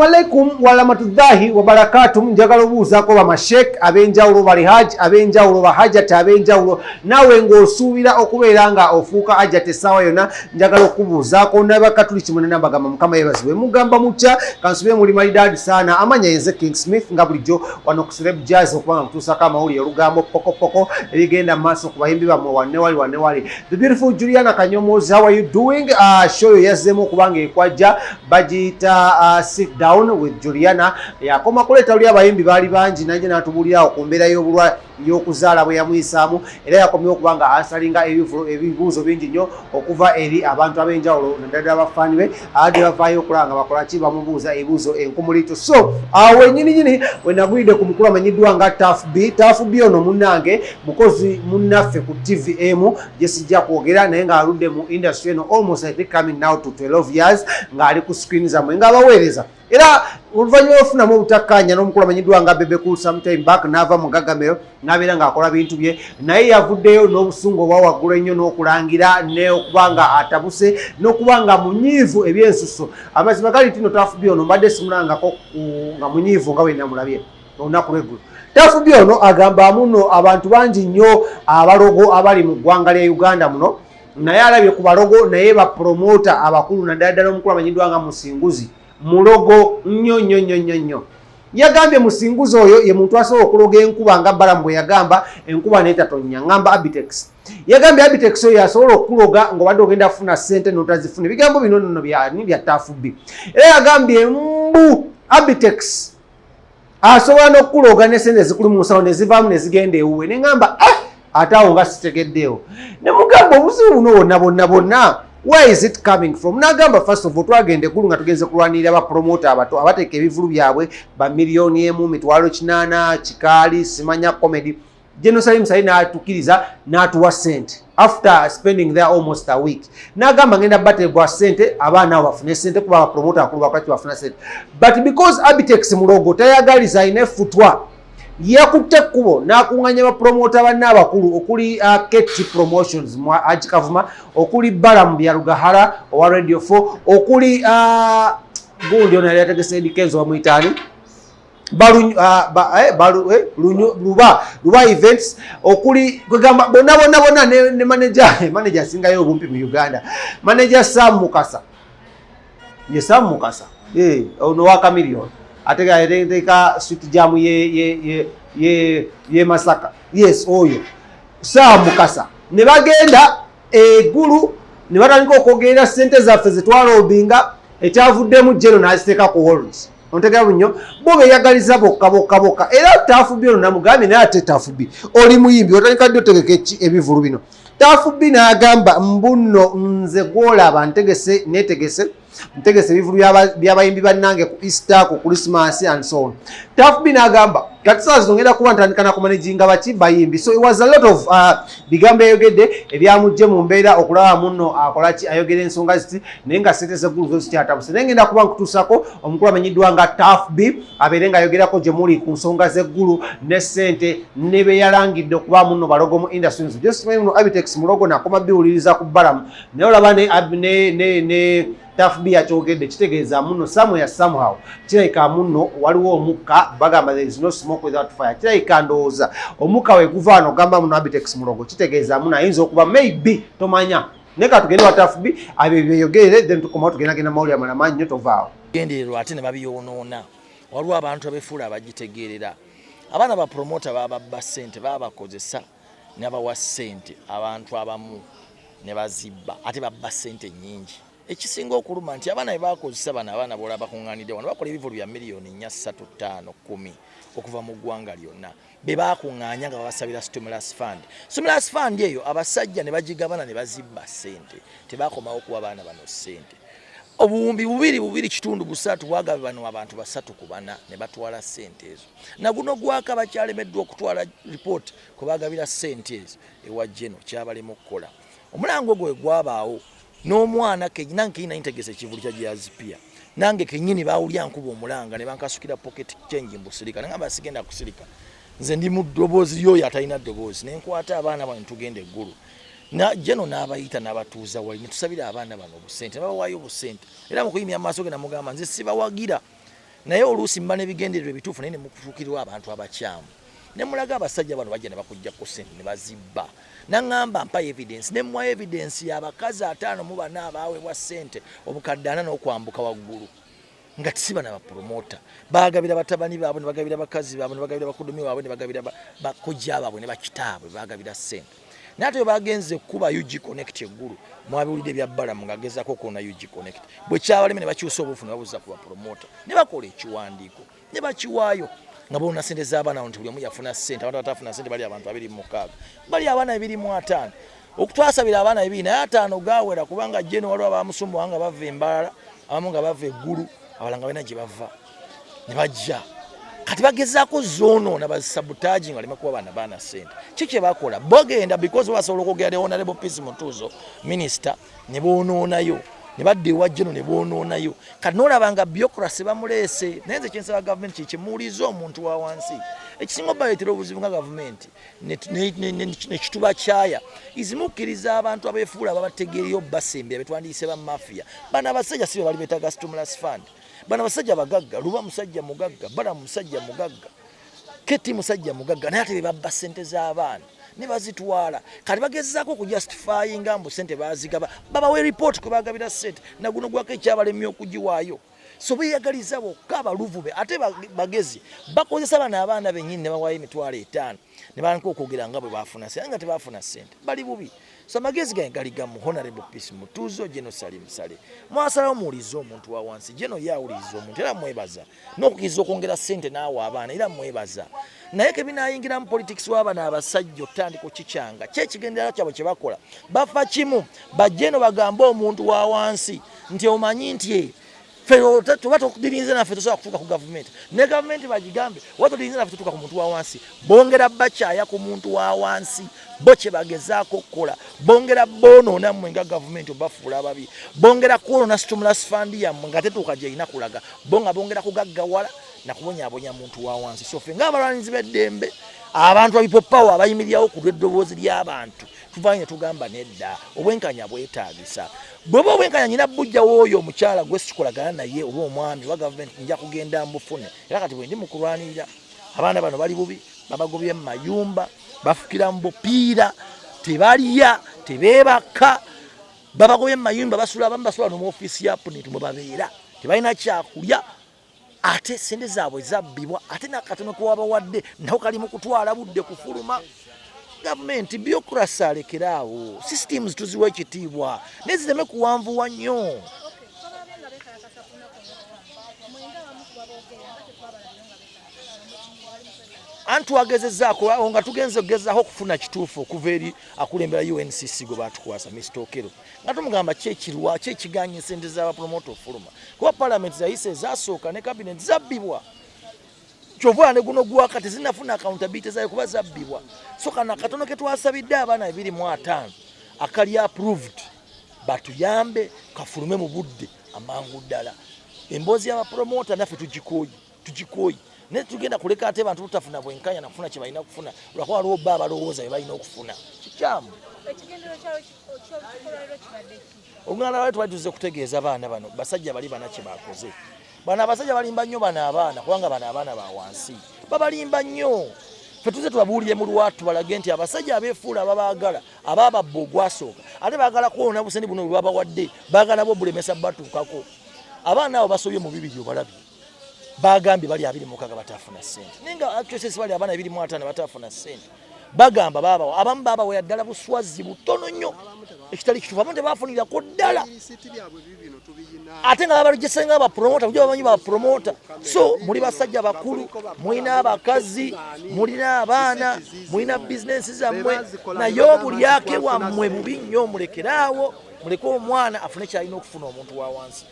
Alaikum warahmatullahi wabarakatuh. Njagala obuuzaako bamashek ab'enjawulo, bali hajj ab'enjawulo, bahajat ab'enjawulo, naawe ng'osuubira okubeera nga ofuuka hajat essaawa yonna, njagala okubuuzaako nabakatuliki munena mbagamba Mukama yeebazibwe. Mugamba mutya? Kansubire muli malidaadi saana. Amanya yenze King Smith, nga bulijjo wano ku Celeb Jazz okuba nga mutuusako amawulire, olugambo pokopoko, ebigenda mu maaso ku bayimbi bammwe wannewali wannewali. The beautiful Juliana Kanyomozi, how are you doing? Show yo yazzeemu okuba nga ekwajja, bagiyita Sit Down with Juliana. Yakoma kuleeta luli abayimbi baali bangi, nanje n'atubuulirawo ku mbeera y'obulwa y'okuzaala bwe yamuyisaamu, era yakomyewo okuba nga asalinga ebibuuzo bingi nnyo okuva eri abantu ab'enjawulo, naddala ddala bafaani be abadde bavaayo okulaba nga bakola ki, bamubuuza ebibuuzo enkumuliito. So awo wenyininyini we nagulidde ku mukulu amanyiddwa nga Taf B. Taf B ono munnange, mukozi munnaffe ku TV emu gye sijja kwogera, naye ng'aludde mu industry eno almost, I think, coming now to 12 years ng'ali ku screen zammwe ng'abaweereza. Era oluvannyuma lwofunamu obutakkaanya n'omukulu amanyiddwa nga Bebe Cool sometime back, n'ava mu Gagamero n'abeera ng'akola bintu bye, naye yavuddeyo n'obusungu obwa waggulu ennyo n'okulangira n'okuba nga atabuse n'okuba nga munyiivu ebyensuso. Amazima gali tino Taf B ono mbadde simulangako nga munyiivu nga bwe namulabye olunaku lw'eggulo. Taf B ono agamba muno abantu bangi nnyo abalogo abali mu ggwanga lya Uganda muno, naye alabye ku balogo, naye bapromota abakulu, naddala ddala omukulu amanyiddwa nga Musinguzi mulogo nnyo nnyo nnyo nnyo nnyo. Yagambye Musinguzi oyo ye muntu asobola okuloga enkuba, nga Balamu bwe yagamba enkuba netatonya. Ngamba Abitex, yagambye Abitex oyo asobola okukuloga ng'obadde ogenda kufuna ssente n'otazifuna. Ebigambo bino nno byani? Bya Taf B. Era yagambye mbu Abitex asobola n'okukuloga ne sente zikuli mu nsawo ne zivaamu ne zigenda ewuwe. Ne ŋŋamba, ah, ate awo nga sitegeddeewo. Ne mugamba, obuzibu buno bwonna bwonna bwonna, where is it coming from? N'agamba, first of all, twagenda eggulu nga tugenze kulwanirira bapromota abato abateeka ebivulu byabwe ba 1 million, 800,000, kikaali simanya comedy. General Salim Saleh n'atukiriza n'atuwa sente after spending there almost a week. N'agamba ngenda batebwa sente, abaana abo bafune sente, kuba abapromota akulu bakwaki bafuna sente. But because Abitex mulogo, tayagaliza, alina effutwa, yakutte ekkubo n'akuŋŋanya bapromota banne abakulu okuli Kt Promotions Haji Kavuma, okuli Balamu Byalugahara owa Radio 4, okuli gundi ono yali ategese Eddy Kenzo, bamuyitaani? Balu, eh, Luba, Luba Events, okuli kwegamba bonna bonna bonna ne manager asingayo obumpi mu Uganda, manager Sam Mukasa. Ye Sam Mukasa, ono wa Chameleone, ate ateeka Sweet Jam ye Masaka. Yes, oyo Sam Mukasa. Ne bagenda eggulu ne batandika okwogerera sente zaffe zetwalobinga, ekyavuddemu jeno n'aziteeka ku hold. Ontegera bunnyo, bo beyagaliza bokka bokka bokka. Era Taf B ono namugambye, naye ate Taf B oli muyimbi, otandika ddi otegeka ebivulu bino? Taf B n'agamba mbunno nze gwolaba ntegese, netegese, ntegese ebivulu by'abayimbi bannange ku Easter, ku Christmas and so on. Taf B n'agamba kati saa zino ngenda kuba ntandika nakumanaginga baki? Bayimbi. So it was a lot of bigambo eyogedde ebyamugje mu mbeera okulaba munno akola ki, ayogera ensonga ziti, naye nga sente zeggulu zo zikyatabuse. Naye ngenda kuba nkutuusako omukulu amanyiddwa nga Taf B abeere ng'ayogerako gye muli ku nsonga z'eggulu ne sente ne be yalangidde okuba munno balogo mu industry. Just muno Abitex mulogo nakoma biwuliriza ku Balamu, naye olaba ne Taf B yakyogedde, kitegeeza muno somewhere, somehow kirabika muno waliwo omukka. Bagamba there is no smoke without fire. Kirabika ndowooza omukka we guva wano ogamba muno Abitex mulogo, kitegeeza muno ayinza okuba maybe, tomanya. Naye ka tugende wa Taf B abyo byeyogerere, then tukomawo tugendagenda mawulire amalala mangi nnyo. Tovaawo. Gendererwa ate ne babyonoona. Waliwo abantu abefuula abagitegeerera. Abaana ba promota bababba ssente, babakozesa ne babawa ssente, abantu abamu ne bazibba, ate babba ssente nnyingi. Ekisinga okuluma nti abaana be bakozesa bano, abaana bola bakuŋŋaanidde wano bakola ebivulu bya miliyoni 4, 3, 5, 10 okuva mu ggwanga lyonna, be bakuŋŋaanya nga babasabira stimulus fund. Stimulus fund eyo abasajja ne bagigabana ne bazibba ssente. Tebakomawo kuwa baana bano ssente. 2.2 bubiri 3 bwagabe bano abantu basatu ku bana ne batwala ssente ezo. Naguno gwaka bakyalemeddwa okutwala ripooti kwe bagabira ssente ezo ewa Geno, kyabalema okukola. Omulango ogwo we gwabaawo n'omwana nange kenyini ntegesa ekivulu kya Jazz Pier, nange kenyini bawulya nkuba omulanga ne bankasukira pocket change mbusirika. Nagamba sigenda kusirika, nze ndi mu ddoboozi lyoyo atalina ddoboozi. Nenkwata abaana bano netugenda eggulu na Geno n'abayita n'abatuuza wali netusabira abaana bano obusente, ne babawaayo obusente. Era mu kuyimya amaaso ge namugamba nze sibawagira. Naye oluusi mba n'ebigendererwa ebituufu, naye ne mukutuukirwa abantu abakyamu, ne mulaga abasajja bano bajja ne bakujja ku ssente ne bazibba. Naŋŋamba mpa evidence, ne mmuwa evidence y'abakazi 54 abaaweebwa ssente 4,000 n'okwambuka waggulu, nga si bana bapromota. Bagabira batabani baabwe, ne bagabira bakazi baabwe, ne bagabira bakudumi baabwe, ne bagabira bakojja baabwe ne bakitaabwe, bagabira ssente. Naye ate bwe bagenze kuba UG Connect eggulu, mwabiwulidde ebya Balamu ng'agezaako okwona UG Connect, bwe kyabaleme ne bakyusa obuufu ne babuza ku bapromota, ne bakola ekiwandiiko ne bakiwaayo nga boona sente z'abaana nti buli omu yafuna ssente. Abantu abatafuna ssente bali abantu 26, bali abaana 25. Okutwasabira abaana 2 naye 50 gawera, kubanga jeno waliwo abamusumbuwa nga bava embalala, abamu nga bava eggulu, abalala nga balina gye bava ne bajja. Kati bagezaako zoonoona, basabotage nga baleme kuba baana baana ssente. Ki kye bakola? Bagenda because basobola okwogera ne Honorable Peace Mutuuzo, minisita, ne boonoonayo, ne badda ewa jeno ne boonoonayo. Kati noolaba nga bureaucracy bamuleese. Naye nze kyensaba gavumenti kyekimuwuliza omuntu wa wansi, ekisinga obaleetera obuzibu nga gavumenti nekituba kyaya izimukkiriza abantu abeefuula babategeereyo basembera betwandiise ba mafia. Bano abasajja si be bali beetaaga stimulus fund. Bano abasajja bagagga. Luba musajja mugagga, Balamu musajja mugagga, Keti musajja mugagga, naye ate be babba ssente z'abaana ne bazitwala. Kati bagezaako okujustifyinga mbu ssente bazigaba. Babawe report kwe bagabira ssente, naguno gwako ekyabalemye okugiwaayo. So beeyagaliza bokka, abaluvube. Ate bagezi bakozesa bano abaana bennyini ne bawayo 50,000 ne batandika okwogera nga bwe bafuna ssente nga tebafuna ssente. Bali bubi. So amagezi gange gali gamu: Honorable Peace Mutuuzo, Geno Salim Saleh, mwasalawo muwulirize omuntu wa wansi. Geno ye awuliriza omuntu, era mwebaza n'okukkiriza okwongera ssente n'awa abaana, era mwebaza. Naye ke binayingira mu politics w'abano abasajja otandika okikyanga kyekigendererwa kyabwe kye bakola, bafa kimu, bajje eno bagambe omuntu wa wansi nti omanyi nti ffe tuba tudirinze naffe tosobola kutuuka ku gavumenti, ne gavumenti bagigambe oba tudirinze naffe tutuuka ku muntu wa wansi. Bongera bakyaya ku muntu wa wansi. Bo kye bagezaako okukola, bongera boonoona mmwe nga gavumenti, obafuula ababi, bongera kwonoona stimulus fund yammwe nga tetuuka gyerina kulaga, bo nga bongera kugaggawala nakubonyaabonya muntu wa wansi. So ffe ng'abalwanizi b'eddembe, abantu abipopawo abayimirirawo ku lw'eddoboozi ly'abantu, tuvayo ne tugamba nedda, obwenkanya bwetaagisa. Bw'oba obwenkanya nyina bujjawo oyo omukyala gwe sikolagana naye oba omwami oba gavumenti, nja kugenda mbufune. Era kati bwe ndi mu kulwanirira abaana bano, bali bubi, babagobye mu mayumba, bafukira mu bupiira, tebalya, tebeebaka, babagobye mu mayumba, basula, abamu basula no mu ofiisi ya punit mwe babeera, tebalina kyakulya, ate sente zaabwe zabbibwa, ate nakatono kewabawadde nako kali mu kutwala budde kufuluma. Gavumenti bureaucracy alekeraawo, systems tuziwa ekitiibwa naye zireme kuwanvuwa nnyo. Twabadde nga beekalakasa ku lunaku olwokutaano, mwenga abamu ku baboogera nga tetwabalabye nga beekalakasa, wali mukwekalakasa? Anti twagezezzaako awo nga tugenze okugezaako okufuna kituufu okuva eri akulembera UNCC gwe batukwasa, Mr Okero, nga tumugamba ki ekirwa, ki ekiganya esente z'abapromota ofuluma, kuba parliament zayise ezasooka ne cabinet zabbibwa. Kyova ne guno gwaka tezinafuna accountability zayo kuba zabbibwa. So kano akatono ke twasabidde abaana 25 akali approved, batuyambe kafulume mu budde amangu ddala. Emboozi y'abapromota naffe tugikooye, tugikooye, naye tugenda kuleka ate bantu butafuna bwenkanya nakufuna kye balina kufuna lwakuba waliwo bba abalowooza bye balina okufuna kikyamu. Ekigendero ky'olukiiko lwaliro kibadde ki? Oluganda lwali twali tuzze kutegeeza baana bano basajja bali bana kye bakoze. Bano abasajja balimba nnyo bano abaana, kubanga bano abaana ba wansi babalimba nnyo. Ffe tuze tubabuulire mu lwatu, balage nti abasajja abeefuula ababaagala, abaababba ogwasooka, ate baagala kwona busente buno bwe babawadde, baagala bo bulemesa batuukako. Abaana abo basobye mu 2, obalabye, bagambye bali 26 batafuna ssente, naye nga actually bali abaana 25 batafuna ssente. Bagamba babawa, abamu babawera ddala buswazi butono nnyo ekitali kituufu, abamu tebafunirako ddala. Ebirisiiti byabwe bibino tubiyina. Ate nga babalugese nga bapromota, bujo bamanyi bapromota. So muli basajja bakulu, mulina abakazi, mulina abaana, mulina bizinensi zammwe, naye obulyake bwammwe bubi nnyo. Mulekeraawo, muleke omwana afune kyalina okufuna, omuntu wa wansi.